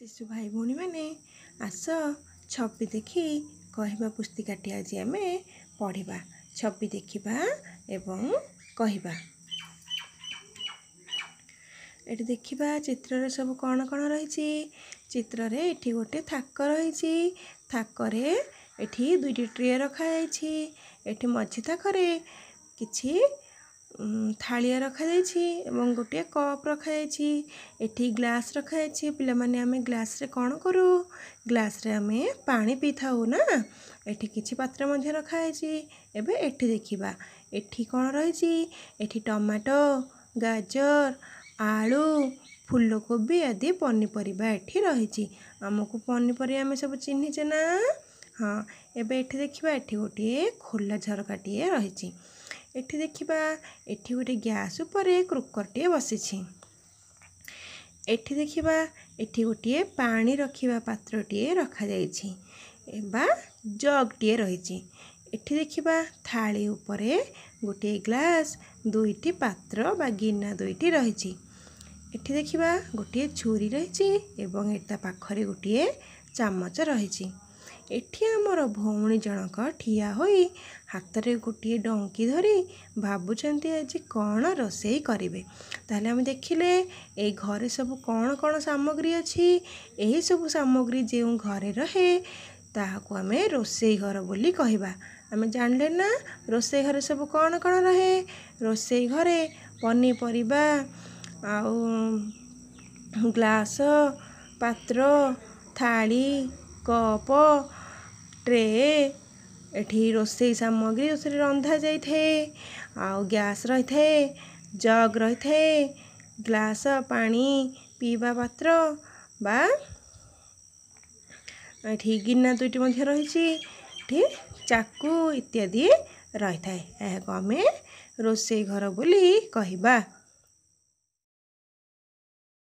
ଶିଶୁ ଭାଇ ଭଉଣୀମାନେ, ଆସ ଛବି ଦେଖି କହିବା ପୁସ୍ତିକାଟି ଆଜି ଆମେ ପଢ଼ିବା। ଛବି ଦେଖିବା ଏବଂ କହିବା। ଏଠି ଦେଖିବା ଚିତ୍ରରେ ସବୁ କ'ଣ କ'ଣ ରହିଛି। ଚିତ୍ରରେ ଏଠି ଗୋଟେ ଥାକ ରହିଛି। ଥାକରେ ଏଠି ଦୁଇଟି ଟ୍ରେ ରଖାଯାଇଛି। ଏଠି ମଝି ଥାକରେ କିଛି ଥାଳିଆ ରଖାଯାଇଛି ଏବଂ ଗୋଟିଏ କପ୍ ରଖାଯାଇଛି। ଏଠି ଗ୍ଲାସ୍ ରଖାଯାଇଛି। ପିଲାମାନେ, ଆମେ ଗ୍ଲାସ୍ରେ କ'ଣ କରୁ? ଗ୍ଲାସ୍ରେ ଆମେ ପାଣି ପିଇଥାଉ ନା? ଏଠି କିଛି ପାତ୍ର ମଧ୍ୟ ରଖାଯାଇଛି। ଏବେ ଏଠି ଦେଖିବା, ଏଠି କ'ଣ ରହିଛି। ଏଠି ଟମାଟୋ, ଗାଜର, ଆଳୁ, ଫୁଲକୋବି ଆଦି ପନିପରିବା ଏଠି ରହିଛି। ଆମକୁ ପନିପରିବା ଆମେ ସବୁ ଚିହ୍ନିଛେ ନା? ହଁ। ଏବେ ଏଠି ଦେଖିବା, ଏଠି ଗୋଟିଏ ଖୋଲା ଝରକାଟିଏ ରହିଛି। ଏଠି ଦେଖିବା, ଏଠି ଗୋଟେ ଗ୍ୟାସ୍ ଉପରେ କୁକର୍ଟିଏ ବସିଛି। ଏଠି ଦେଖିବା, ଏଠି ଗୋଟିଏ ପାଣି ରଖିବା ପାତ୍ରଟିଏ ରଖାଯାଇଛି ବା ଜଗ୍ଟିଏ ରହିଛି। ଏଠି ଦେଖିବା, ଥାଳି ଉପରେ ଗୋଟିଏ ଗ୍ଲାସ୍, ଦୁଇଟି ପାତ୍ର ବା ଗିନା ଦୁଇଟି ରହିଛି। ଏଠି ଦେଖିବା, ଗୋଟିଏ ଛୁରୀ ରହିଛି ଏବଂ ତା ପାଖରେ ଗୋଟିଏ ଚାମଚ ରହିଛି। ଏଠି ଆମର ଭଉଣୀ ଜଣକ ଠିଆ ହୋଇ ହାତରେ ଗୋଟିଏ ଡଙ୍କି ଧରି ଭାବୁଛନ୍ତି ଆଜି କ'ଣ ରୋଷେଇ କରିବେ। ତାହେଲେ ଆମେ ଦେଖିଲେ ଏଇ ଘରେ ସବୁ କ'ଣ କ'ଣ ସାମଗ୍ରୀ ଅଛି। ଏହିସବୁ ସାମଗ୍ରୀ ଯେଉଁ ଘରେ ରହେ ତାହାକୁ ଆମେ ରୋଷେଇ ଘର ବୋଲି କହିବା। ଆମେ ଜାଣିଲେ ନା ରୋଷେଇ ଘରେ ସବୁ କ'ଣ କ'ଣ ରହେ? ରୋଷେଇ ଘରେ ପନିପରିବା ଆଉ ଗ୍ଲାସ, ପାତ୍ର, ଥାଳି, କପ୍, ଟ୍ରେ, ଏଠି ରୋଷେଇ ସାମଗ୍ରୀ ରୋଷେଇ ରନ୍ଧା ଯାଇଥାଏ, ଆଉ ଗ୍ୟାସ୍ ରହିଥାଏ, ଜଗ୍ ରହିଥାଏ, ଗ୍ଲାସ, ପାଣି ପିଇବା ପାତ୍ର ବା ଏଠି ଗିନା ଦୁଇଟି ମଧ୍ୟ ରହିଛି, ଏଠି ଚାକୁ ଇତ୍ୟାଦି ରହିଥାଏ। ଏହାକୁ ଆମେ ରୋଷେଇ ଘର ବୋଲି କହିବା।